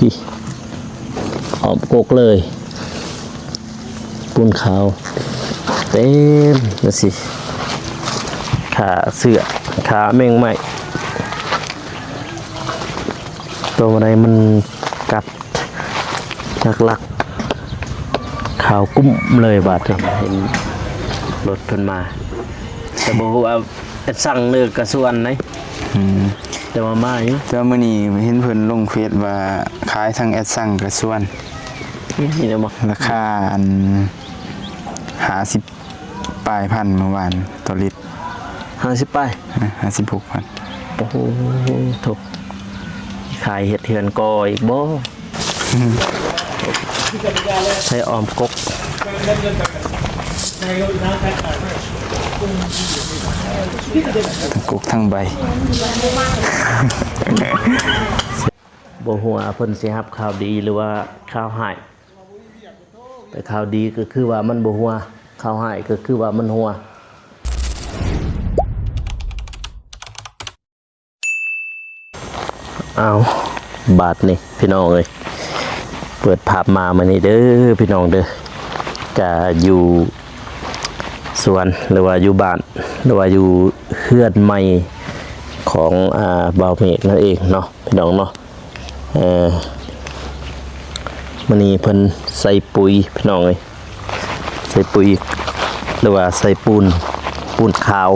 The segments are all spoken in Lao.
ພີ້ ອ້ອມກົກເລີຍ ປູນຂາວເຕັມຈັ່ງຊີ້ ຂ້າເຊື້ອ ຂ້າແມງໄມ້ ໂຕໃດມັນກັດ ຫຼັກໆ ຂາວກຸ້ມເລີຍບາດນີ້ ເຫັນລົດເພິ່ນມາ ແຕ່ບໍ່ຮູ້ວ່າ ແອັດຊັງເລີກະຊວນໃດ ອືມ ແຕ່ວ່າມາຢູ່ ແຕ່ວ່າມື້ນີ້ເຫັນເພິ່ນລົງເຟສວ່າຂາຍທັງແອັດຊັງກະຊວນ ນີ້ນະບໍ່ ລາຄາອັນ ຫ້າສິບປາຍພັນມື້ວານຕໍ່ລິດ ຫ້າສິບປາຍ ເອີ ຫ້າສິບຫົກພັນ ໂອ້ໂຫ ໂທ້ ຂາຍເຮັດເຮືອນກໍ່ອີກບໍ່? ໃສ່ອ້ອມກົກ ກົກທັງໃບ ບໍ່ຮູ້ວ່າເພິ່ນຊິຮັບຂ່າວດີ ຫຼືວ່າຂ່າວຮ້າຍ ແຕ່ຂ່າວດີກໍຄືວ່າມັນບໍ່ຮົ່ວ ຂ່າວຮ້າຍກໍຄືວ່າມັນຮົ່ວ. ອ້າວ ບາດນີ້ພີ່ນ້ອງເອີຍ ເປີດພາບມາມື້ນີ້ເດີພີ່ນ້ອງເດີ ກະຢູ່ສວນ ຫຼືວ່າຢູ່ບ້ານ ຫຼືວ່າຢູ່ເຮືອນໃໝ່ຂອງ ອາ ບ່າວເມກນັ້ນເອງເນາະ ພີ່ນ້ອງເນາະ. ເອີ ມື້ນີ້ເພິ່ນໃສ່ປຸຍພີ່ນ້ອງເອີຍ ໃສ່ປຸຍ ຫຼືວ່າໃສ່ປູນ ປູນຂາວ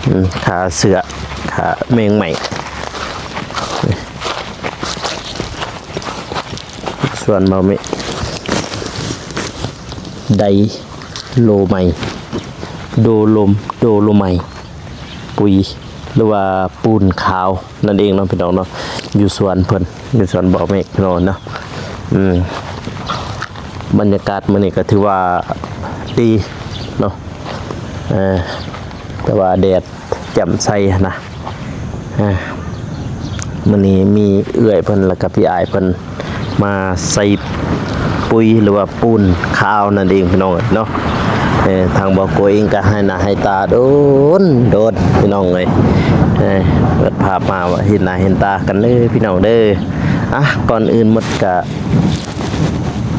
ອືມ ຂ້າເຊື້ອ ຂ້າແມງໄມ້ ສວນເບົາເມ ໄດໂລໄມ ໂດໂລມ ໂດໂລໄມ ປຸຍ ຫຼືວ່າປູນຂາວ ນັ້ນເອງເນາະພີ່ນ້ອງເນາະ ຢູ່ສວນເພິ່ນ ຢູ່ສວນບ່າວເມກພີ່ນ້ອງເນາະ ອືມ ບັນຍາກາດມື້ນີ້ກໍຖືວ່າດີເນາະ ເອີ ແຕ່ວ່າແດດແຈ່ມໃສຫັ້ນນະ ເອີ ມື້ນີ້ມີເອື້ອຍເພິ່ນ ແລ້ວກໍພີ່ອ້າຍເພິ່ນ ມາໃສ່ປຸຍ ຫຼືວ່າປູນຂາວນັ້ນເອງພີ່ນ້ອງເອີຍເນາະ ເອີ ທາງບ່າວໂກເອງກໍໃຫ້ໜ້າໃຫ້ຕາດົນໂດນພີ່ນ້ອງເອີຍ ເອີ ເປີດພາບມາວ່າເຫັນໜ້າເຫັນຕາກັນເດີພີ່ນ້ອງເດີ ອະ ກ່ອນອື່ນໝົດກໍ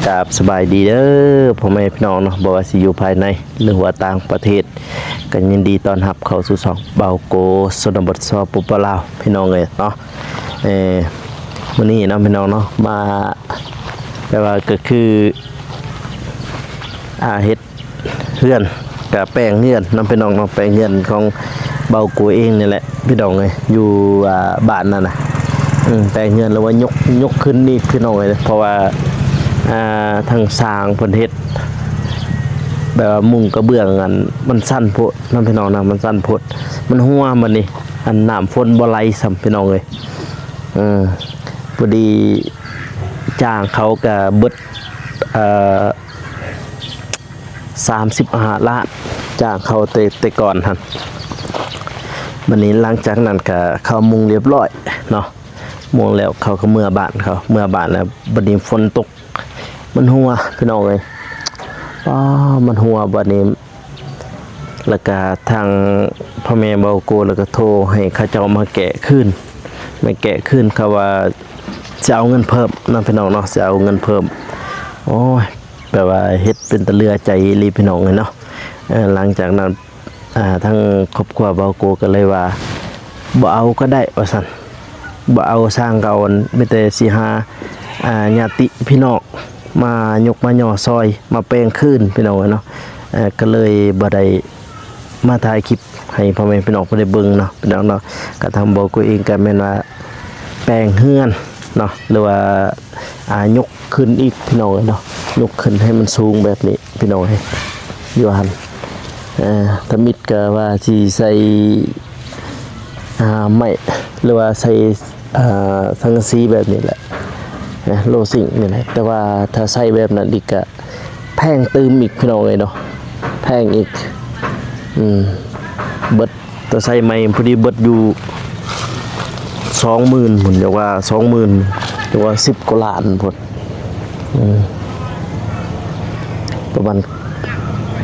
ກາບສະບາຍດີເດີພໍ່ແມ່ພີ່ນ້ອງເນາະ ບໍ່ວ່າຊິຢູ່ພາຍໃນ ຫຼືວ່າຕ່າງປະເທດ ກໍຍິນດີຕ້ອນຮັບເຂົ້າສູ່ຊ່ອງບ່າວໂກຊົນນະບົດ ສປປ ລາວ ພີ່ນ້ອງເອີຍເນາະ ເອີ ມື້ນີ້ເນາະພີ່ນ້ອງເນາະ ມາ ແປວ່າກໍຄື ອ່າ ເຮັດເຮືອນ ກະແປງເຮືອນເນາະພີ່ນ້ອງເນາະ ແປງເຮືອນຂອງບ່າວໂກເອງນີ້ແຫຼະພີ່ນ້ອງເອີຍ ຢູ່ ອ່າ ບ້ານນັ້ນນະ ອືມ ແປງເຮືອນ ຫຼືວ່າຍົກ ຍົກຂຶ້ນອີກພີ່ນ້ອງເອີຍ ເພາະວ່າ ອ່າ ທາງຊ່າງເພິ່ນເຮັດ ແບບວ່າມຸງກະເບື້ອງ ອັນ ມັນສັ້ນໂພດ ນຳພີ່ນ້ອງນຳ ມັນສັ້ນໂພດ ມັນຮົ່ວບັດນີ້ ອັນ ນ້ຳຝົນບໍ່ໄຫຼຊ້ຳພີ່ນ້ອງເອີຍ ເອີ ພໍດີຈ້າງເຂົາກະເບິດ ເອີ ສາມສິບຫ້າລ້ານ ຈ້າງເຂົາແຕ່ ແຕ່ກ່ອນຫັ້ນ ບັດນີ້ຫຼັງຈາກນັ້ນກະເຂົາມຸງລຽບຮ້ອຍເນາະ ມຸງແລ້ວເຂົາກໍເມືອບ້ານເຂົາ ເມືອບ້ານແລ້ວ ບັດນີ້ຝົນຕົກ ມັນຮົ່ວພີ່ນ້ອງເອີຍ ອ້າ ມັນຮົ່ວບັດນີ້ ແລ້ວກະທາງພໍ່ແມ່ບ່າວໂກ ແລ້ວກະໂທໃຫ້ເຂົາເຈົ້າມາແກະຄືນ ມາແກະຄືນ ເຂົາວ່າຊິເອົາເງິນເພີ່ມນະພີ່ນ້ອງເນາະ ຊິເອົາເງິນເພີ່ມ ໂອ້ຍ ແປວ່າເຮັດເປັນຕາເຫຼືອໃຈອີ່ຫຼີພີ່ນ້ອງເອີຍເນາະ ເອີ ຫຼັງຈາກນັ້ນ ອ່າ ທາງຄອບຄົວບ່າວໂກກໍເລີຍວ່າ ບໍ່ເອົາກໍໄດ້ວ່າຊັ້ນ ບໍ່ເອົາຊ່າງກໍເອົາ ມີແຕ່ຊິຫາ ອ່າ ຍາດຕິພີ່ນ້ອງມາຍົກມາຍໍຊ່ອຍ ມາແປງຄືນພີ່ນ້ອງເອີຍເນາະ ເອີ ກໍເລີຍບໍ່ໄດ້ມາຖ່າຍຄລິບໃຫ້ພໍ່ແມ່ພີ່ນ້ອງເພິ່ນໄດ້ເບິ່ງເນາະ ພີ່ນ້ອງເນາະ ກະທາງບ່າວໂກເອງກໍແມ່ນວ່າແປງເຮືອນເນາະ ຫຼືວ່າ ອ່າ ຍົກຂຶ້ນອີກພີ່ນ້ອງເອີຍເນາະ ຍົກຂຶ້ນໃຫ້ມັນສູງແບບນີ້ພີ່ນ້ອງເອີຍ ຢູ່ຫັ້ນ ເອີ ທຳອິດກໍວ່າຊິໃສ່ ອ່າ ໄມ້ ຫຼືວ່າໃສ່ ອ່າ ສັງກະສີແບບນີ້ແຫຼະນະ ໂລຊິງນີ້ແຫຼະ ແຕ່ວ່າຖ້າໃສ່ແບບນັ້ນອີກກະແພງຕື່ມອີກພີ່ນ້ອງເອີຍເນາະ ແພງອີກ ອືມ ເບິດ ແຕ່ໃສ່ໃໝ່ພໍດີເບິດຢູ່ສອງໝື່ນພຸ້ນ ຢາກວ່າສອງໝື່ນ ຢາກວ່າສິບກວ່າລ້ານພຸ້ນ ອືມ ປະມານ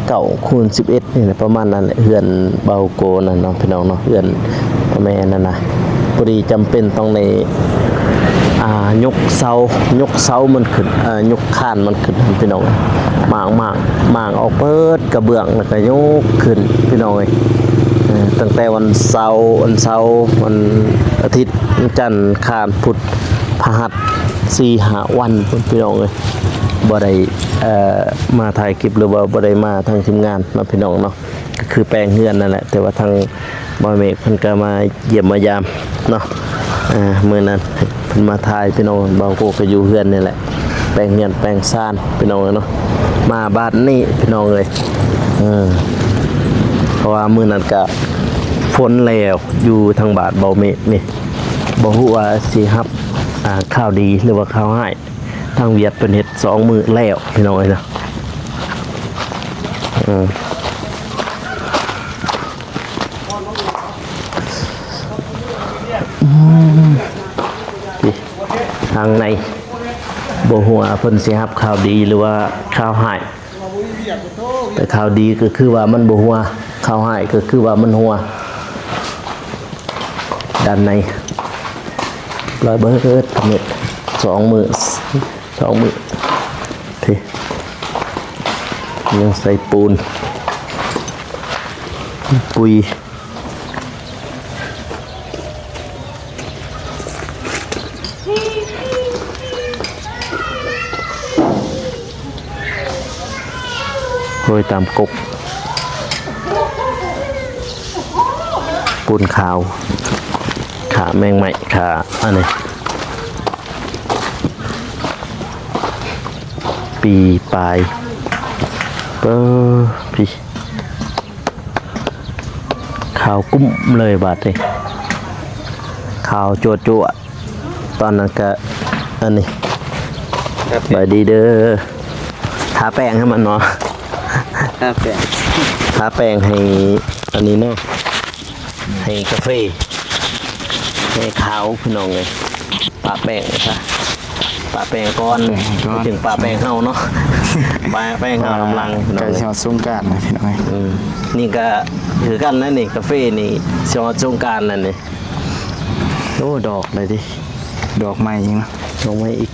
ເກົ້າຄູນສິບເອັດນີ້ແຫຼະ ປະມານນັ້ນແຫຼະ ເຮືອນບ່າວໂກນັ້ນເນາະ ພີ່ນ້ອງເນາະ ເຮືອນພໍ່ແມ່ນັ້ນນະ ພໍດີຈຳເປັນຕ້ອງໄດ້ ອ່າ ຍົກເສົາ ຍົກເສົາມັນຂຶ້ນ ເອີ ຍົກຄານມັນຂຶ້ນພີ່ນ້ອງ. ມ້າງ ມ້າງ ມ້າງອອກເບິດກະເບື້ອງ ແລ້ວກະຍົກຂຶ້ນພີ່ນ້ອງເອີຍ. ເອີ ຕັ້ງແຕ່ວັນເສົາ ວັນເສົາ ວັນອາທິດ ວັນຈັນ ຄານ ພຸດ ພະຫັດ ສີ່ຫ້າວັນພຸ້ນພີ່ນ້ອງເອີຍ. ບໍ່ໄດ້ ເອີ ມາຖ່າຍຄລິບ ຫຼືວ່າບໍ່ໄດ້ມາທາງທີມງານເນາະພີ່ນ້ອງເນາະ. ກໍຄືແປງເຮືອນນັ້ນແຫຼະ ແຕ່ວ່າທາງບ່າວເມກເພິ່ນກໍມາຢ້ຽມມາຢາມເນາະ. ເອີ ມື້ນັ້ນເພິ່ນມາຖ່າຍພີ່ນ້ອງ ບ່າວໂກກໍຢູ່ເຮືອນນີ້ແຫຼະ ແປງເຮືອນແປງຊານພີ່ນ້ອງເອີຍເນາະ. ມາບາດນີ້ພີ່ນ້ອງເອີຍ ເອີ ເພາະວ່າມື້ນັ້ນກໍຝົນແລ້ວ ຢູ່ທາງບ້ານບ່າວເມກນີ້ ບໍ່ຮູ້ວ່າຊິຮັບ ອ່າ ຂ່າວດີ ຫຼືວ່າຂ່າວຮ້າຍ. ທາງຫວຽດເພິ່ນເຮັດສອງມື້ແລ້ວພີ່ນ້ອງເອີຍເນາະ. ເອີ ອືມ ນີ້ ທາງໃນ ບໍ່ຮູ້ວ່າເພິ່ນຊິຮັບຂ່າວດີ ຫຼືວ່າຂ່າວຮ້າຍ. ແຕ່ຂ່າວດີກໍຄືວ່າມັນບໍ່ຮົ່ວ, ຂ່າວຮ້າຍກໍຄືວ່າມັນຮົ່ວ. ດ້ານໃນລອຍເບີດເມັດ ສອງມື້ ສອງມື້ ທີ່ຍັງໃສ່ປູນ ປຸຍ. ໂອ້ຍ ຕາມກົກ ປູນຂາວ ຂ້າແມງໄມ້ ຂ້າອັນນີ້ ປີປາຍ ເປີ ພີ້ ຂາວກຸ້ມເລີຍບາດນີ້ ຂາວຈັ້ວໆ. ຕອນນັ້ນກະອັນນີ້ ສະບາຍດີເດີ ທາແປ້ງໃຫ້ມັນເນາະ ທາແປ້ງ ທາແປ້ງໃຫ້ອັນນີ້ເນາະ ໃຫ້ກາເຟ ໃຫ້ຂາວພີ່ນ້ອງເອີຍ. ປະແປ້ງຊະ ປະແປ້ງກ່ອນ ປະແປ້ງກ່ອນ ເຖິງປະແປ້ງເຮົາເນາະ ປະແປ້ງເຮົາກຳລັງ ໃກ້ຊິຮອດສົງການແລ້ວພີ່ນ້ອງເອີຍ. ອືມ ນີ້ກະຄືກັນນະນີ້ ກາເຟນີ້ຊິຮອດສົງການແລ້ວນີ້. ໂອ້ ດອກເລີຍຕິ ດອກໃໝ່ອີກເນາະ ດອກໃໝ່ອີກ.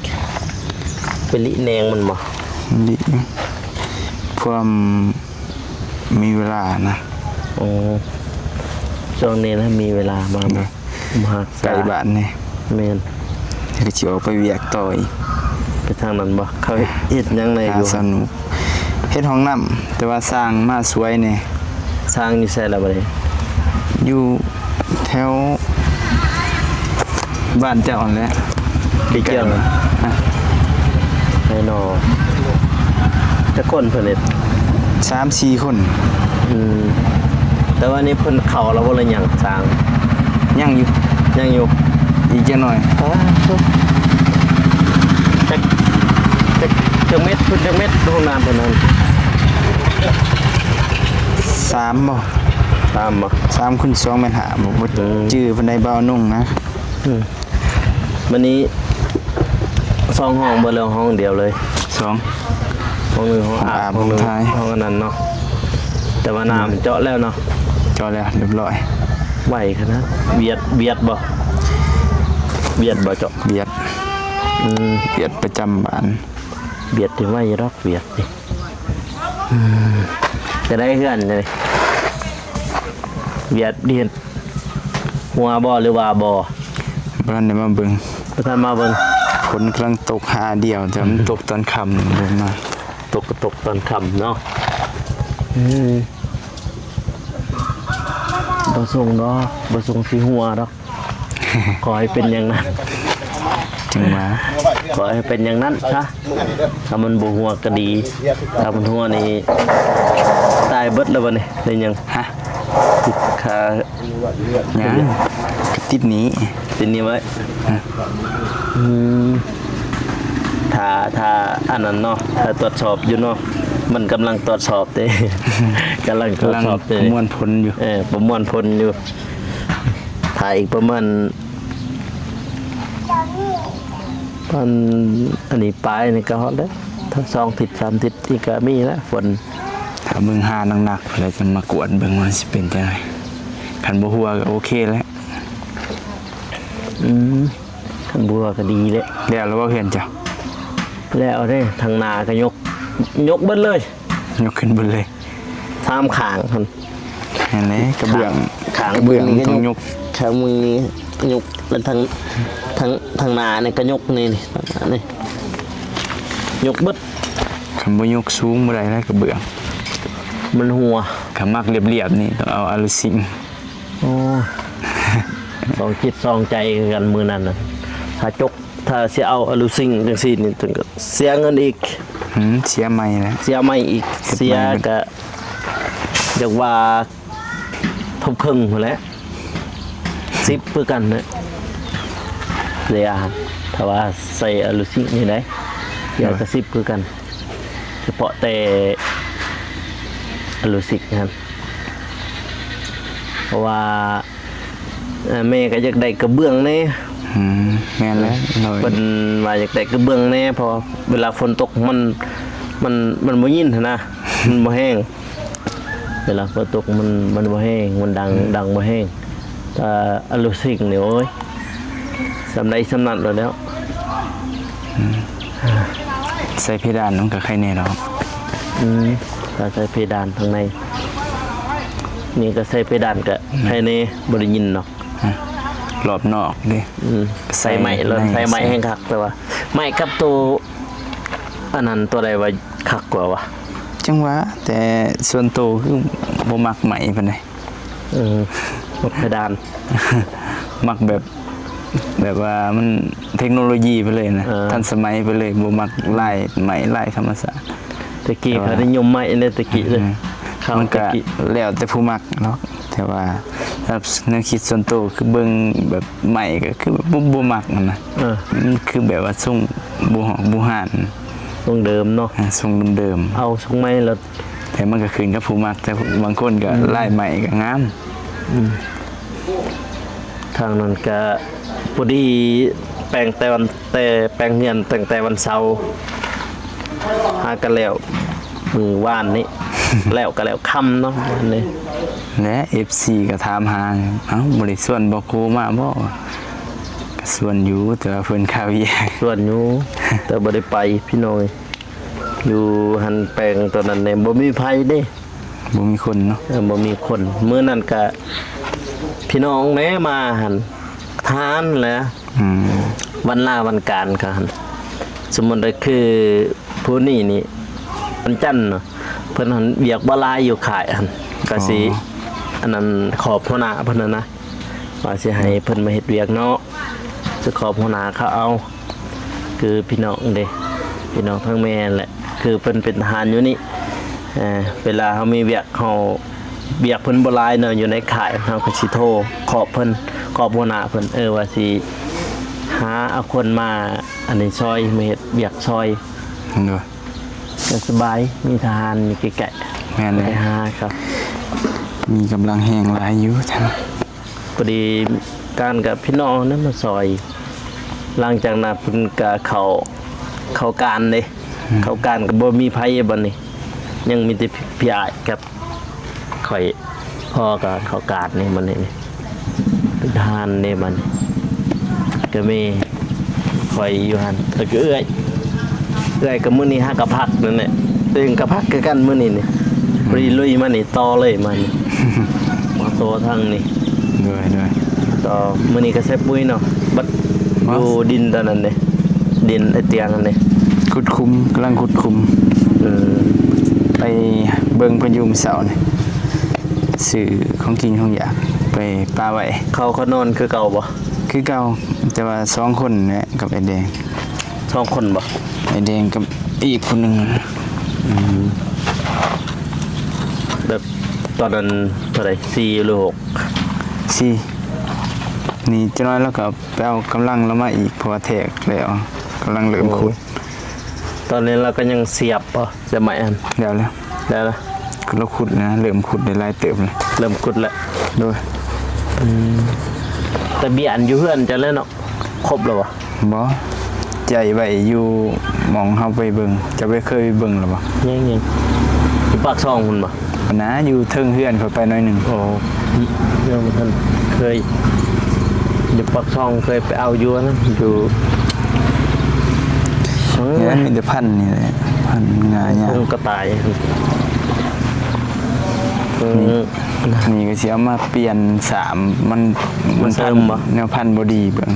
ໄປລິແນງມັນບໍ່? ລິ ພວມມີເວລານະ. ໂອ້ ຊ່ວງນີ້ນະມີເວລາມາ ມາ ມາຮັກສາ ໃກ້ບ້ານນີ້. ແມ່ນ ກໍຊິອອກໄປວຽກຕໍ່ອີກ. ໄປທາງນັ້ນບໍ່? ເຂົາເຮັດຫຍັງແດ່ຢູ່? ຫາສະໜຸກ ເຮັດຫ້ອງນ້ຳ ແຕ່ວ່າຊ່າງມາຊ່ວຍແດ່. ຊ່າງຢູ່ໃສລະບັດນີ້? ຢູ່ແຖວບ້ານເຈົ້າຫັ້ນແຫຼະ ໄປກ່ຽງ ຮະ ໃນໜໍ່. ຈັກຄົນເພິ່ນເຮັດ? ສາມສີ່ຄົນ. ອືມ ແຕ່ວ່ານີ້ເພິ່ນເຂົ້າແລ້ວບໍ່ ຫຼືຍັງ? ສ້າງ ຍັງຢູ່ ຍັງຢູ່ ອີກຈັກໜ້ອຍ. ປາດໂທ້ ຈັກ ຈັກ ຈັກເມັດ ເພິ່ນຈັກເມັດ ຫ້ອງນ້ຳເພິ່ນນັ້ນ? ສາມບໍ່? ສາມບໍ່? ສາມຄູນສອງແມ່ນຫ້າບໍ່? ບໍ່ ອືມ ຈື່ປານໃດ ບ່າວນຸ່ງນະ. ອືມ ມື້ນີ້ສອງຫ້ອງບໍ່ ຫຼືຫ້ອງດຽວເລີຍ? ສອງ ຫ້ອງໜຶ່ງຫ້ອງອາບ ຫ້ອງອາບ ຫ້ອງໜຶ່ງ ຫ້ອງຖ່າຍ ຫ້ອງອັນນັ້ນເນາະ. ແຕ່ວ່ານ້ຳ ອືມ ເຈາະແລ້ວເນາະ? ເຈາະແລ້ວ ຮຽບຮ້ອຍ. ໄວຂະໜາດ ຫວຽດ ຫວຽດບໍ່? ຫວຽດບໍ່ເຈາະ? ຫວຽດ ອືມ ຫວຽດປະຈຳບ້ານ. ຫວຽດນີ້ໄວຢູ່ດອກ ຫວຽດນີ້. ອືມ ຈະໄດ້ເຮືອນເລີຍ ຫວຽດນີ້. ຮົ່ວບໍ່ ຫຼືວ່າບໍ່? ບໍ່ທັນໄດ້ມາເບິ່ງ. ບໍ່ທັນມາເບິ່ງ. ຝົນກຳລັງຕົກຫາດຽວ ແຕ່ມັນ ອືມ ຕົກຕອນຄ່ຳ ບໍ່ມາ. ຕົກກໍຕົກຕອນຄ່ຳເນາະ. ເອີ ບໍ່ສົງດອກ ບໍ່ສົງຊິຮົ່ວດອກ. ຂໍໃຫ້ເປັນຢ່າງນັ້ນ ຈຶ່ງມາ ຂໍໃຫ້ເປັນຢ່າງນັ້ນຊະ. ຖ້າມັນບໍ່ຮົ່ວກໍດີ ຖ້າມັນຮົ່ວນີ້ຕາຍເບິດແລ້ວບັດນີ້. ໄດ້ຫຍັງ? ຮະ? ຕິດຄາ ຍັງ ຕິດໜີ້ ຕິດໜີ້ໄວ້. ຮະ? ອືມ ຖ້າ ຖ້າອັນນັ້ນເນາະ ຖ້າຕວດສອບຢູ່ເນາະ ມັນກຳລັງຕວດສອບເດ້ ກຳລັງຕວດສອບເດ້ ກຳລັງປະມວນຜົນຢູ່. ເອີ ປະມວນຜົນຢູ່. ຖ້າອີກປະມານ ປະມານອັນນີ້ປາຍນີ້ກໍຮອດແລ້ວ ຖ້າສອງທິດສາມທິດນີ້ກໍມີແລ້ວຝົນ. ຖ້າເບິ່ງຫາໜັກໆ ແລ້ວຈະມາກວດເບິ່ງວ່າຊິເປັນຈັ່ງໃດ. ຄັນບໍ່ຮົ່ວກໍໂອເຄແລ້ວ. ອືມ. ບົວກໍດີແຫຼະ. ແລ້ວລະບໍ່ເຮືອນເຈົ້າ? ແລ້ວເດ້ ທາງໜ້າກໍຍົກ ຍົກເບິດເລີຍ. ຍົກຂຶ້ນເບິດເລີຍ ສາມຂ້າງຫັ້ນ. ຫັ້ນແຫຼະ ກະເບື້ອງ ຂ້າງ ກະເບື້ອງຕ້ອງຍົກ ຂ້າງເບິ່ງນີ້ຍົກ ແລ້ວທາງ ທາງ ທາງໜ້ານີ້ກໍຍົກ ນີ້ ນີ້ ນີ້ ຍົກເບິດ. ຄັນບໍ່ຍົກສູງບໍ່ໄດ້ນະ ກະເບື້ອງ ມັນຮົ່ວ. ຄັນມັກລຽບໆນີ້ຕ້ອງເອົາອາລູຊິງ. ໂອ້ ສອງຈິດສອງໃຈຄືກັນມື້ນັ້ນນະ. ຖ້າຈົກ ຖ້າຊິເອົາອາລູຊິງຈັ່ງຊີ້ນີ້ ຕ້ອງເສຍເງິນອີກ. ຫືມ ເສຍໃໝ່ແຫຼະ ເສຍໃໝ່ອີກ. ເສຍກະຢາກວ່າທົບເຄິ່ງພຸ້ນແຫຼະ ສິບຄືກັນນະ. ເສຍ ຖ້າວ່າໃສ່ອາລູຊິງນີ້ໄດ໋ ເສຍກະສິບຄືກັນ ສະເພາະແຕ່ອາລູຊິງຫັ້ນ. ເພາະວ່າ ເອີ ແມ່ກໍຢາກໄດ້ກະເບື້ອງແດ່. ອືມ ແມ່ນແຫຼະ ເພິ່ນວ່າຢາກໄດ້ກະເບື້ອງແດ່ ເພາະວ່າເວລາຝົນຕົກມັນ ມັນ ມັນບໍ່ເຢັນຫັ້ນນະ ມັນບໍ່ແຫ້ງ. ເວລາຝົນຕົກມັນ ມັນບໍ່ແຫ້ງ ມັນດັງ ອືມ ດັງບໍ່ແຫ້ງ. ແຕ່ອາລູຊິງນີ້ ໂອ້ຍ ສ່ຳໃດສ່ຳນັ້ນໂລດແລ້ວ. ອືມ ໃສ່ເພດານມັນກໍໄຄແນ່ດອກ. ອືມ ຖ້າໃສ່ເພດານທາງໃນ ນີ້ກໍໃສ່ເພດານກໍ ອືມ ໄຄແນ່ ບໍ່ໄດ້ຍິນດອກ. ຮະ ຮອບນອກເດ້. ອືມ ໃສ່ ໃສ່ໄມ້ ໃສ່ໄມ້ແຮ່ງຄັກ ແຕ່ວ່າໄມ້ກັບໂຕອັນນັ້ນ ໂຕໃດວ່າຄັກກວ່າວະ? ຈັ່ງຫວະ ແຕ່ສ່ວນໂຕຄືບໍ່ມັກໄມ້ປານໃດ. ເອີ ໝົດເພດານ ມັກແບບ ແບບວ່າມັນເທັກໂນໂລຢີໄປເລີຍນະ. ເອີ ທັນສະໄໝໄປເລີຍ ບໍ່ມັກລາຍໄມ້ລາຍທຳມະຊາດ. ແຕ່ກີ້ເຂົານິຍົມໄມ້ເດ້ ແຕ່ກີ້ເດ້. ເອີ ເຂົາ ມັນກະ ແຕ່ກີ້ ແລ້ວແຕ່ຜູ້ມັກເນາະ ແຕ່ວ່າສຳລັບແນວຄິດສ່ວນໂຕ ຄືເບິ່ງແບບໄມ້ກໍຄືແບບບໍ່ ບໍ່ມັກຫັ້ນນະ. ເອີ ມັນຄືແບບວ່າຊົງບູຮອກບູຮານ ຊົງເດີມເນາະ. ເອີ ຊົງເດີມໆ ເອົາຊົງໃໝ່ແລ້ວ ແຕ່ມັນກໍຂຶ້ນກັບຜູ້ມັກ ແຕ່ບາງຄົນກໍ ອືມ ລາຍໄມ້ກໍງາມ. ອືມ ທາງນັ້ນກະພໍດີແປງແຕ່ວັນ ແຕ່ແປງເຮືອນຕັ້ງແຕ່ວັນເສົາ ຫາກໍແລ້ວມື້ວານນີ້ ແລ້ວກໍແລ້ວຄ່ຳເນາະ ວານນີ້. ແລະ ເອັຟຊີກໍຖາມຫາ ເອົ້າ ບໍ່ໄດ້ຊວນບໍ່ໂຄມາບໍ່? ກໍຊວນຢູ່ ແຕ່ວ່າເພິ່ນຄາວຽກ. ຊວນຢູ່ ແຕ່ບໍ່ໄດ້ໄປພີ່ນ້ອງ. ຢູ່ຫັ້ນແປງຕອນນັ້ນນີ້ບໍ່ມີໃຜເດ້. ບໍ່ມີຄົນເນາະ. ເອີ ບໍ່ມີຄົນ. ມື້ນັ້ນກະພີ່ນ້ອງແດ່ມາຫັ້ນ ທານແຫຼະ. ອືມ ວັນລາວັນການກະຫັ້ນ ສົມມຸດວ່າຄືຜູ້ນີ້ນີ້ ວັນຈັນເນາະ ເພິ່ນຫັ້ນວຽກບໍ່ຫຼາຍຢູ່ຄ້າຍຫັ້ນ ກະຊິ ອໍ ອັນນັ້ນຂອບຫົວໜ້າເພິ່ນຫັ້ນນະ ວ່າຊິໃຫ້ເພິ່ນມາເຮັດວຽກເນາະ ຊິຂອບຫົວໜ້າເຂົາເອົາ. ຄືພີ່ນ້ອງເດ້ ພີ່ນ້ອງທາງແມ່ຫັ້ນແຫຼະ ຄືເພິ່ນເປັນທະຫານຢູ່ນີ້ ເອີ ເວລາເຮົາມີວຽກ ເຮົາ ວຽກເພິ່ນບໍ່ຫຼາຍເນາະ ຢູ່ໃນຄ້າຍ ເຮົາກໍຊິໂທຂອບເພິ່ນ ຂອບຫົວໜ້າເພິ່ນ ເອີ ວ່າຊິຫາເອົາຄົນມາອັນນີ້ຊ່ອຍ ມາເຮັດວຽກຊ່ອຍ. ໂດຍ ກໍສະບາຍ ມີທະຫານຢູ່ໃກ້ໆ. ແມ່ນແຫຼະ ໄປຫາເຂົາ ມີກຳລັງແຮງຫຼາຍຢູ່. ພໍດີການກັບພີ່ນ້ອງນັ້ນມາຊ່ອຍ ຫຼັງຈາກນັ້ນເພິ່ນກະເຂົ້າ ເຂົ້າການເດ້. ອືມ ເຂົ້າການກໍບໍ່ມີໃຜບັດນີ້ ຍັງມີແຕ່ພີ່ອ້າຍກັບຂ້ອຍ ພໍກໍເຂົ້າການນີ້ບັດນີ້ ເປັນທະຫານເດ້ບັດນີ້ ກໍມີຂ້ອຍຢູ່ຫັ້ນ ແລ້ວກໍເອື້ອຍ ເອື້ອຍກໍມື້ນີ້ຫາກໍພັກນັ້ນແຫຼະ ຕົວເອງກໍພັກຄືກັນມື້ນີ້ນີ້. ອືມ ພໍດີລຸຍມານີ້ ຕໍ່ເລີຍມານີ້ ມາຕໍ່ທາງນີ້. ໂດຍໆ ຕໍ່ມື້ນີ້ກໍໃສ່ປຸ໋ຍເນາະ ບັດ ຢູ່ດິນຕອນນັ້ນເດ້ ດິນໄອ້ຕຽງຫັ້ນເດ້ ຂຸດຂຸມ ກຳລັງຂຸດຂຸມ. ເອີ ໄປເບິ່ງເພິ່ນຢູ່ມື້ເຊົ້ານີ້ ຊື້ຂອງກິນຂອງຢາກໄປປະໄວ້. ເຂົາ ເຂົານອນຄືເກົ່າບໍ່? ຄືເກົ່າ ແຕ່ວ່າສອງຄົນແຫຼະ ກັບໄອ້ແດງ. ສອງຄົນບໍ່? ໄອ້ແດງກັບອີກຜູ້ໜຶ່ງ. ອືມ ແບບຕອນນັ້ນເທົ່າໃດ ສີ່ຫຼືຫົກ? ສີ່. ນີ້ຈັກໜ້ອຍລາວກໍໄປເອົາກຳລັງລາວມາອີກ ເພາະວ່າແທກແລ້ວ ກຳລັງເລີ່ມຂຸດ. ໂອ້ ຕອນນີ້ລາວກໍຍັງສຽບບໍ່? ສຽບໄມ້ຫັ້ນ ແລ້ວແລ້ວ ແລ້ວລະ? ລາວຂຸດນະ ເລີ່ມຂຸດໄດ້ຫຼາຍເຕີບແລ້ວ ເລີ່ມຂຸດແລ້ວ. ໂດຍ. ອືມ ຕະບຽນຢູ່ເຮືອນເຈົ້າແລ້ວເນາະ ຄົບແລ້ວບໍ່? ບໍ່ ໃຈໄວ້ຢູ່ໝ່ອງເຮົາໄປເບິ່ງ. ເຈົ້າໄປ ເຄີຍໄປເບິ່ງແລ້ວບໍ່? ຍັງໆ ຢູ່ປາກຊ່ອງພຸ້ນບໍ່? ບໍ່ນາ ຢູ່ເທິງເຮືອນຂ້ອຍໄປໜ້ອຍໜຶ່ງ. ອໍ ຍັງບໍ່ທັນເຄີຍ. ຢູ່ປາກຊ່ອງເຄີຍໄປເອົາຢູ່ນະ ຢູ່ ເອີ ມັນມີແຕ່ພັນນີ້ແຫຼະ ພັນງາຍາ ຄົງກະຕ່າຍ ເອີ ນີ້ ນີ້ກໍຊິເອົາມາປ່ຽນສາມ ມັນ ມັນພັນ ແນວພັນບໍ່ດີເບິ່ງ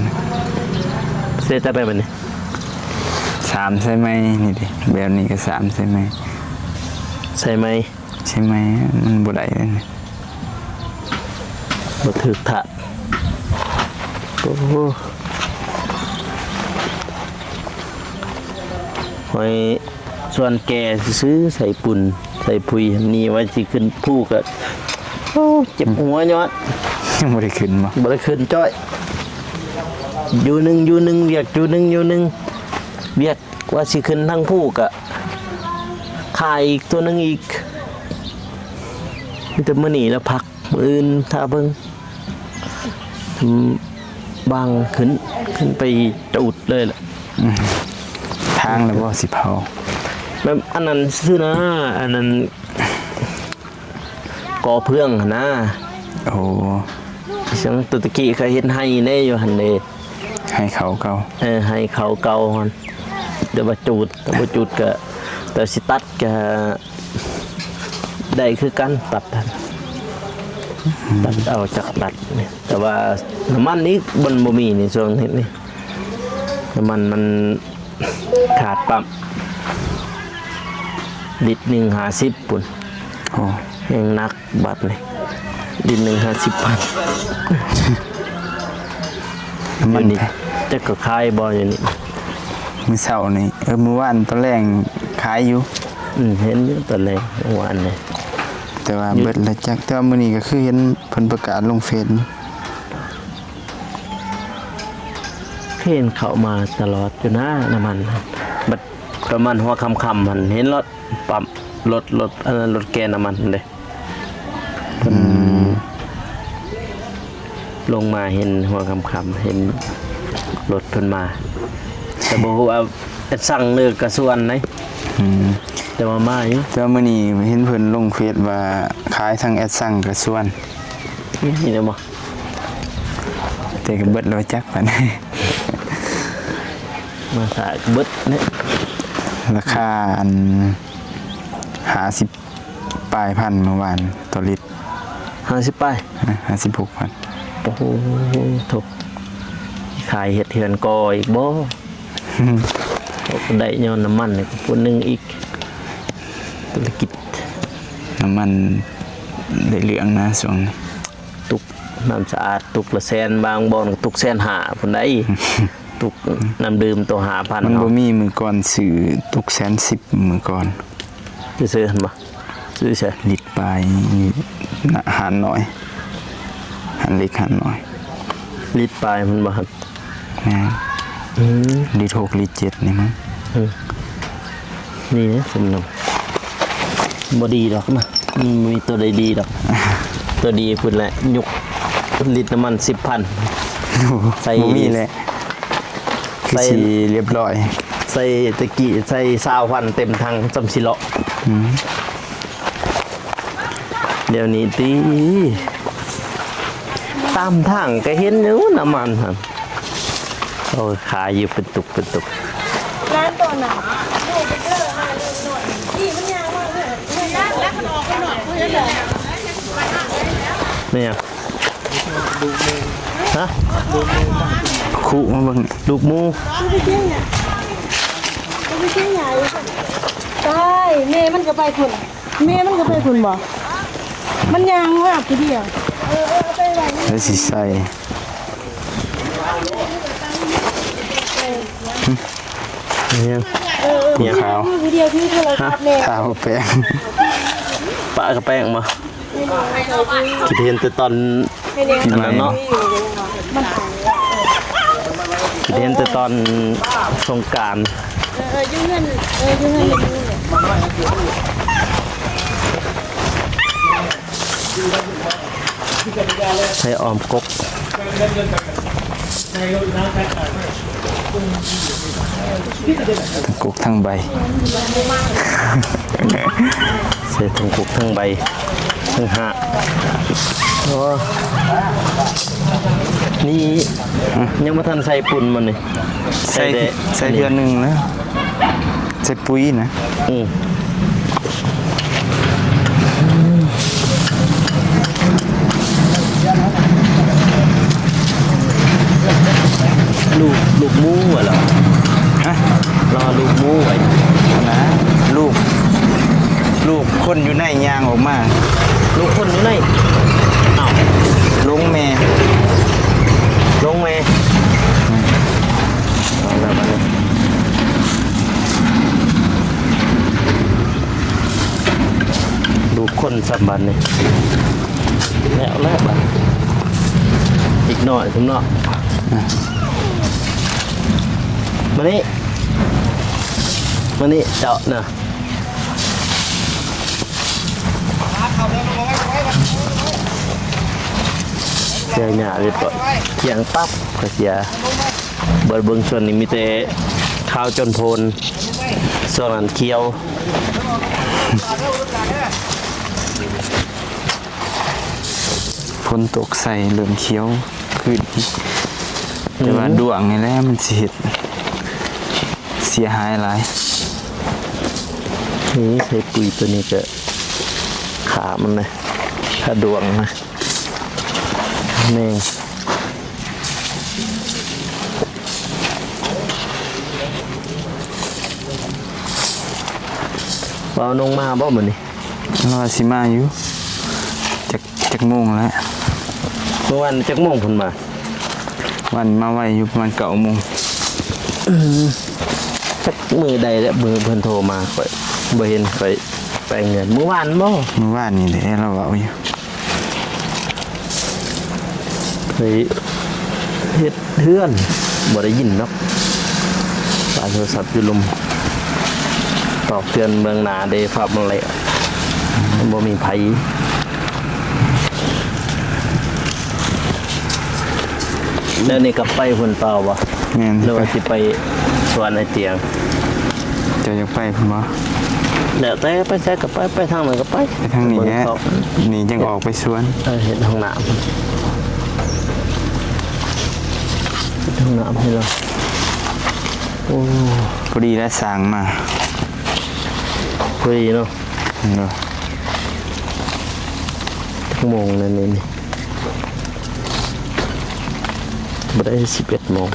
ເສຍຈັກໄດ້ບັດນີ້ ສາມໃສ່ໃໝ່ນີ້ເດ ແບບນີ້ກໍສາມໃສ່ໃໝ່ ໃສ່ໃໝ່ ໃສ່ໃໝ່ ມັນບໍ່ໄດ້ເລີຍ ບໍ່ຖືກທາດ ໂອ້ໂຫ ຂ້ອຍ ສ່ວນແກ່ຊື່ໆ ໃສ່ປຸ້ນໃສ່ຜຸຍ ນີ້ວ່າຊິຂຶ້ນພູກະ ໂອ້ ເຈັບຫົວຍອດ ຍັງບໍ່ໄດ້ຂຶ້ນບໍ່? ບໍ່ໄດ້ຂຶ້ນຈ້ອຍ ຢູ່ໜຶ່ງຢູ່ໜຶ່ງ ວຽກຢູ່ໜຶ່ງຢູ່ໜຶ່ງ ວຽກວ່າຊິຂຶ້ນທາງພູກະ ຂາຍອີກຕົວໜຶ່ງອີກ ມີແຕ່ມື້ນີ້ລະພັກ ມື້ອື່ນຖ້າເບິ່ງ ອືມ ບາງຂຶ້ນ ຂຶ້ນໄປຈູດເລີຍລະ ອືມ ທາງລະບໍ່ຊິເຜົາ ແບບອັນນັ້ນຊື່ນະ ອັນນັ້ນກໍ່ເພື່ອງຫັ້ນນະ ໂອ້ ຈັ່ງແຕ່ຕະກີ້ເຄີຍເຮັດໄຮ່ແດ່ຢູ່ຫັ້ນເດ ໄຮ່ເຂົາເກົ່າ ເອີ ໄຮ່ເຂົາເກົ່າຫັ້ນ ແຕ່ວ່າຈູດ ແຕ່ບໍ່ຈູດກະ ແຕ່ຊິຕັດກະ ໄດ້ຄືກັນ ຕັດຫັ້ນ ຕັດເອົາຈັກຕັດນີ້ ແຕ່ວ່ານ້ຳມັນນີ້ມັນບໍ່ມີໃນຊ່ວງນີ້ນີ້ ນ້ຳມັນມັນຂາດປ້ຳ ລິດໜຶ່ງຫ້າສິບພຸ້ນ ໂອ້ ແຮງໜັກ ບາດນີ້ ດິນໜຶ່ງຫ້າສິບພັນ ນ້ຳມັນ ຢູ່ນີ້ ແພງ ຈັກເຂົາຂາຍບໍ່ຢູ່ນີ້ ມື້ເຊົ້ານີ້ ເອີ ມື້ວານຕອນແລງຂາຍຢູ່ ອືມ ເຫັນຢູ່ຕອນແລງ ເມື່ອວານນີ້ ແຕ່ວ່າເບິດແລ້ວຈັກ ແຕ່ວ່າມື້ນີ້ກໍຄືເຫັນເພິ່ນປະກາດລົງເຟສ ເຫັນເຂົ້າມາຕະຫຼອດຢູ່ນະ ນ້ຳມັນ ບັດປະມານຫົວຄ່ຳໆ ຫັ້ນ ເຫັນລົດປ້ຳ ລົດ ລົດ ອັນນັ້ນ ລົດແກ່ນ້ຳມັນເດ້ ອືມ ລົງມາເຫັນຫົວຄ່ຳໆ ເຫັນລົດເພິ່ນມາ ແຕ່ບໍ່ຮູ້ວ່າແອັດຊັງ ຫຼືກະຊວນໃດ ອືມ ແຕ່ວ່າມາຢູ່ ແຕ່ວ່າມື້ນີ້ເຫັນເພິ່ນລົງເຟສວ່າຂາຍທັງແອັດຊັງກະຊວນ ມີແລ້ວບໍ່ ແຕ່ກະເບິດແລ້ວຈັກບັດນີ້ ມາສາກະເບິດເນາະ ລາຄາອັນ ຫ້າສິບ ປາຍພັນມື້ວານຕໍ່ລິດ ຫ້າສິບປາຍ ເອີ ຫ້າສິບຫົກພັນ ໂອ້ໂຫ ໂທ້ ຂາຍເຮັດເຮືອນກໍ່ອີກບໍ່ ໄດ້ຍ້ອນນ້ຳມັນນີ້ຜູ້ໜຶ່ງອີກ ທຸລະກິດ ນ້ຳມັນໄດ້ເລື່ອງນະຊ່ວງນີ້ ຕຸກນ້ຳສະອາດ ຕຸກລະແສນ ບາງບ່ອນກໍຕຸກແສນຫ້າພຸ້ນໃດ ຕຸກນ້ຳດື່ມໂຕຫ້າພັນ ມັນບໍ່ມີ ເນາະ ມື້ກ່ອນຊື້ຕຸກແສນສິບ ມື້ກ່ອນ ຊື້ຫັ້ນບໍ່? ຊື້ໃສ? ລິດປາຍ ຮ້ານນ້ອຍ ຮ້ານເລັກຮ້ານນ້ອຍ ລິດປາຍພຸ້ນບໍ່? ແມ່ນ ອືມ ລິດຫົກລິດເຈັດນີ້ມັ້ງ ເອີ ນີ້ເດ້ ສົມນຳ ບໍ່ດີດອກນະ ມັນບໍ່ມີໂຕໃດດີດອກ ໂຕດີພຸ້ນແຫຼະ ຍຸກລິດນ້ຳມັນສິບພັນ ໂອ້ ໃສ່ ບໍ່ມີແຫຼະ ຄື ໃສ່ ຊິລຽບລ້ອຍ ໃສ່ຕະກີ້ໃສ່ຊາວພັນເຕັມຖັງ ສ່ຳຊິເລາະ ອືມ ດຽວນີ້ຕິ ຕາມທາງກະເຫັນຢູ່ນ້ຳມັນຫັ້ນ ເຂົາຂາຍຢູ່ເປັນຕຸກເປັນຕຸກ ຮ້ານໂຕໜາ ນີ້ມັນຍາວມາກເລີຍ ນີ້ມັນອອກໄປໜ້ອຍ ແມ່ນຫຍັງ? ຮະ? ຄຸມາເບິ່ງ ລູກໝູ ຕາຍ ແມ່ມັນກະໄປພຸ້ນ ແມ່ມັນກະໄປພຸ້ນບໍ່? ມັນຍ່າງມາຜູ້ດຽວ ເອີ ເອີ ເອົາໄປໄວ້ ແລ້ວຊິໃສ່ ຫຍັງ? ເອີ ເອີ ຫຍັງ? ຜູ້ດຽວຖືໂທລະສັບແນ່ ທາແປ້ງ ປະກະແປ້ງບໍ່? ຄິດເຫັນແຕ່ຕອນ ປີໃໝ່ ອັນນັ້ນເນາະ ຄິດເຫັນແຕ່ຕອນສົງການ ເອີ ຢູ່ເຮືອນ ເອີ ຢູ່ເຮືອນ ໃສ່ອ້ອມກົກ ທັງກົກທັງໃບ ໃສ່ທັງກົກທັງໃບ ໃສ່ ຮະ ໂອ້ ນີ້ ຮະ ຍັງບໍ່ທັນໃສ່ປຸ້ນມັນນີ້ ໃສ່ ໃສ່ແຕ່ ໃສ່ເທື່ອໜຶ່ງນະ ໃສ່ປຸ້ຍນະ ອືມ ລູກ ລູກໝູວ່າລະ ຮະ ລໍລູກໝູໄວ້ນະ ລູກ ລູກຄົນຢູ່ໃນຍ່າງອອກມາ ລູກຄົນຢູ່ໃນ ອ້າວ ລົງແມ່ ລົງແມ່ ອືມ ເອົາລະບັດນີ້ ລູກຄົນຊ້ຳບັດນີ້ ແລ້ວແຫຼະບັດ ອີກໜ້ອຍພຸ້ນເນາະ ມານີ້ ມານີ້ເຈາະນະ ເສຍຫຍ້າເລີຍ ກຽງປັບ ກະເສຍ ບໍ່ໄດ້ເບິ່ງສວນນີ້ ມີແຕ່ຂາວຈົນໂພນ ສວນນັ້ນຂຽວ ຝົນຕົກໃສ່ເລີ່ມຂຽວຂຶ້ນ ແຕ່ວ່າ ອືມ ດ້ວງນີ້ແຫຼະມັນຊິເຮັດເສຍຫາຍຫຼາຍ ນີ້ໃສ່ປຸ້ຍໂຕນີ້ກະຂ້າມັນເລີຍ ຂ້າດ້ວງນະ ແມ່ງ ບໍ່ນອງມາບໍ່ມື້ນີ້? ລາວວ່າຊິມາຢູ່ ຈັກ ຈັກໂມງແລ້ວ? ມື້ວານຈັກໂມງເພິ່ນມາ? ວານມາໄວຢູ່ ປະມານເກົ້າໂມງ. ອືມ ຈັກມື້ໃດແຫຼະ ມື້ເພິ່ນໂທມາ ຂ້ອຍບໍ່ເຫັນ ຂ້ອຍໄປເຮືອນ ມື້ວານບໍ່? ມື້ວານນີ້ແຫຼະ ລາວເວົ້າຢູ່. ໄປເຮັດເຮືອນ ບໍ່ໄດ້ຍິນດອກ ປາໂທລະສັບຢູ່ລຸ່ມ ຕອກເຕືອນເບື້ອງໜ້າເດ້ ພາບມັນແຫຼະ ມັນບໍ່ມີໃຜ. ແລ້ວນີ້ກໍໄປພຸ້ນຕໍ່ບໍ່? ແມ່ນ ຫຼືວ່າຊິໄປສວນໄອ້ຕຽງ? ເຈົ້າຢາກໄປພຸ້ນບໍ່? ແລ້ວແຕ່ ໄປໃສກໍໄປ ໄປທາງໃດກໍໄປ ໄປທາງນີ້ແຫຼະ ນີ້ຈັ່ງອອກໄປສວນ. ເອີ ເຮັດຫ້ອງນ້ຳ ເຮັດຫ້ອງນ້ຳໃຫ້ລາວ. ໂອ້ ພໍດີແລ້ວ ສ້າງມາ ພໍດີເນາະ. ເນາະ ຈັກໂມງແລ້ວນີ້? ບໍ່ໄດ້ສິບເອັດໂມງ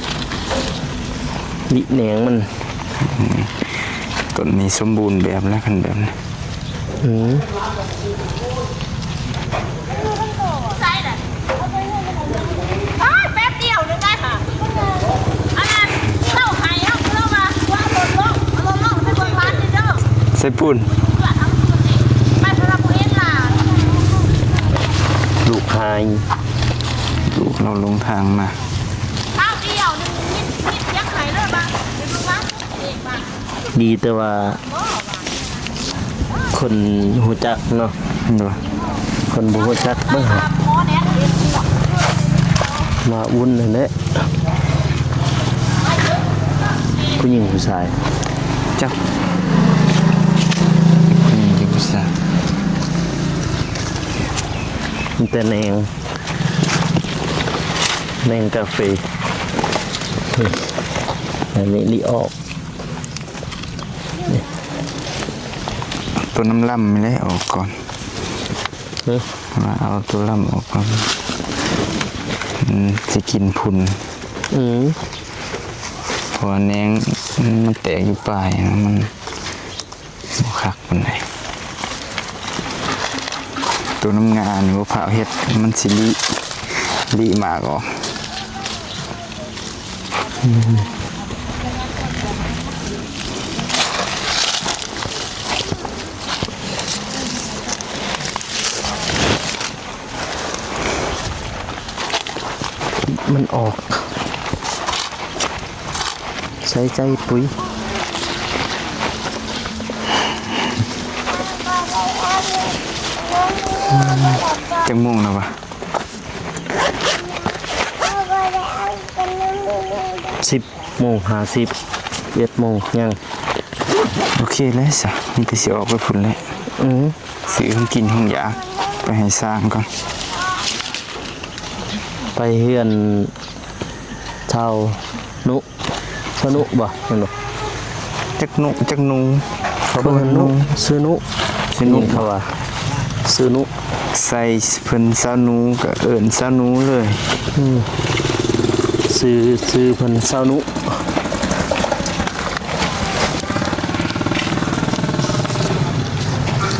ລິແໜງມັນ. ອືມ ຕົ້ນນີ້ສົມບູນແບບແລ້ວ ຄັນແບບນີ້. ອືມ ໃສ່ແຫຼະ ອ້າຍ ແປັບດຽວໜຶ່ງໄດ້ຫາ ອັນນັ້ນເຈົ້າໃຫ້ເຮົາ ເຮົາວ່າ ວ່າລົດລົງ ລົດລົງ ໃສ່ປູນ ໃສ່ປູນ ເພື່ອທຳຄືນນີ້ ໄປ ເພາະວ່າບໍ່ເຫັນຫຼານ ລູກຫາຍ. ລູກລາວຫຼົງທາງມາ ຄາວດຽວໜຶ່ງ ມີ ມີສຽງໄຫ້ເລີຍບາດ ເປັນລາງວັນເອງບາດ. ດີແຕ່ວ່າຄົນຮູ້ຈັກເນາະ ໂດຍ ຄົນບໍ່ຮູ້ຈັກເບິ່ງ ມາອຸ່ນຫັ້ນແຫຼະ. ຜູ້ຍິງຜູ້ຊາຍ? ຈັກ ຜູ້ຍິງຫຼືຜູ້ຊາຍ ມີແຕ່ແໜງ ແໜງກາເຟ. ອັນນີ້ລີອອກ ເອົາຕົວນ້ຳລຳນີ້ແຫຼະອອກກ່ອນ. ຮະ? ວ່າເອົາຕົວລຳອອກກ່ອນ ມັນຊິກິນຝຸ່ນ. ອືມ ເພາະວ່າແໜງມັນແຕກຢູ່ປາຍ ມັນບໍ່ຄັກປານໃດ. ຕົວນ້ຳງານີ້ບໍ່ພ້າວເຮັດ ມັນຊິລີ້ ລີ້ໝາກອອກ. ມັນອອກ ໃສ່ໃຈປຸ໋ຍ ຈັກໂມງແລ້ວວະ? ສິບໂມງຫ້າສິບ ເອັດໂມງຍັງ. ໂອເຄເລີຍຊະ ມີແຕ່ຊິອອກໄປພຸ້ນແຫຼະ. ອື ຊື້ຂອງກິນຂອງຢາກ ໄປໃຫ້ຊ່າງກ່ອນ ໄປເຮືອນຊາວນຸ ຊາວນຸບໍ່? ແມ່ນບໍ່? ຈັກນຸ ຈັກນຸ ເຂົາເອີ້ນນຸ ຊື່ນຸ ຊື່ນຸ ເຂົາວ່າຊື່ນຸ ໃສ່ເພິ່ນຊາວນຸ ກໍເອີ້ນຊາວນຸເລີຍ. ອືມ ຊື່ ຊື່ເພິ່ນຊາວນຸ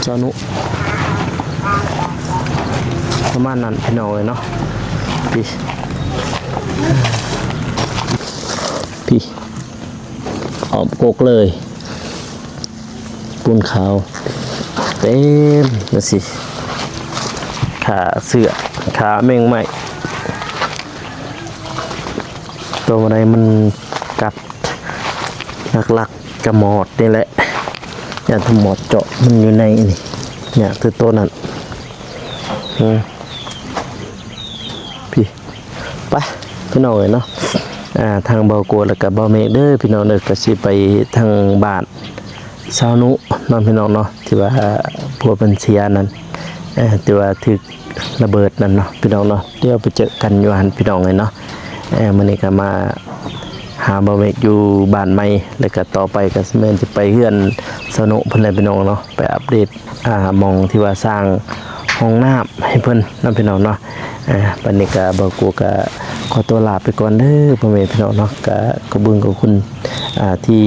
ຊາວນຸ ປະມານນັ້ນພີ່ນ້ອງເອີຍເນາະ. ພີ້ ພີ້ ອ້ອມກົກເລີຍ ປູນຂາວເຕັມຈັ່ງຊີ້ ຂາເສືອ ຂາແມງໄມ້ ໂຕໃດມັນກັດ ຫຼັກໆກະໝອດນີ້ແຫຼະ ຢ້ານໂຕໝອດເຈາະ ມັນຢູ່ໃນນີ້ ຍາກຄືໂຕນັ້ນ. ອືມ ພີ້ ໄປພີ່ນ້ອງເອີຍເນາະ ອ່າ ທາງເບົາໂກ ແລ້ວກະເບົາເມກເດີພີ່ນ້ອງເດີ ກະຊິໄປທາງບ້ານຊາວນຸເນາະ ພີ່ນ້ອງເນາະ ທີ່ວ່າຜົວເພິ່ນເສຍນັ້ນ ເອີ ທີ່ວ່າຖືກລະເບີດນັ້ນເນາະ ພີ່ນ້ອງເນາະ. ດຽວໄປເຈີກັນຢູ່ຫັ້ນພີ່ນ້ອງເອີຍເນາະ. ເອີ ມື້ນີ້ກະມາຫາເບົາເມກຢູ່ບ້ານໃໝ່ ແລ້ວກະຕໍ່ໄປກະຊິແມ່ນຊິໄປເຮືອນຊາວນຸເພິ່ນແຫຼະພີ່ນ້ອງເນາະ ໄປອັບເດດ ອ່າ ໝ່ອງທີ່ວ່າສ້າງຫ້ອງນ້ຳໃຫ້ເພິ່ນເນາະ ພີ່ນ້ອງເນາະ. ອ່າ ບັດນີ້ກະເບົາໂກກະຂໍຕົວລາໄປກ່ອນເດີພໍ່ແມ່ພີ່ນ້ອງເນາະ ກະຂອບບຸນຂອບຄຸນ ອ່າ ທີ່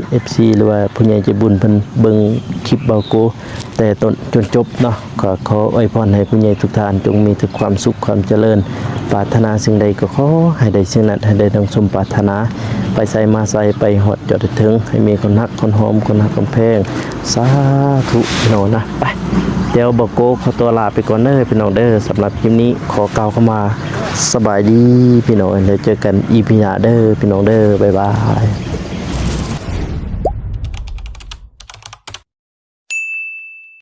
ເອັຟຊີ ຫຼືວ່າຜູ້ໃຫຍ່ໃຈບຸນເພິ່ນເບິ່ງຄລິບເບົາໂກແຕ່ຕົ້ນຈົນຈົບເນາະ. ກໍຂໍອວຍພອນໃຫ້ຜູ້ໃຫຍ່ທຸກທ່ານຈົ່ງມີແຕ່ຄວາມສຸກຄວາມຈະເລີນ ປາດຖະໜາສິ່ງໃດກໍຂໍໃຫ້ໄດ້ສິ່ງນັ້ນ ໃຫ້ໄດ້ດັ່ງສົມປາດຖະໜາ ໄປໃສມາໃສໄປຮອດ ຈອດໄດ້ເຖິງ ໃຫ້ມີຄົນຮັກຄົນຫອມ ຄົນຮັກຄົນແພງ ສາທຸເນາະນະ. ໄປ ດຽວເບົາໂກຂໍຕົວລາໄປກ່ອນເດີພີ່ນ້ອງເດີ. ສຳລັບຄລິບນີ້ຂໍກ່າວຄຳວ່າສະບາຍດີພີ່ນ້ອງ ແລ້ວເຈີກັນອີພີໜ້າເດີພີ່ນ້ອງເດີ. ບາຍບາຍ.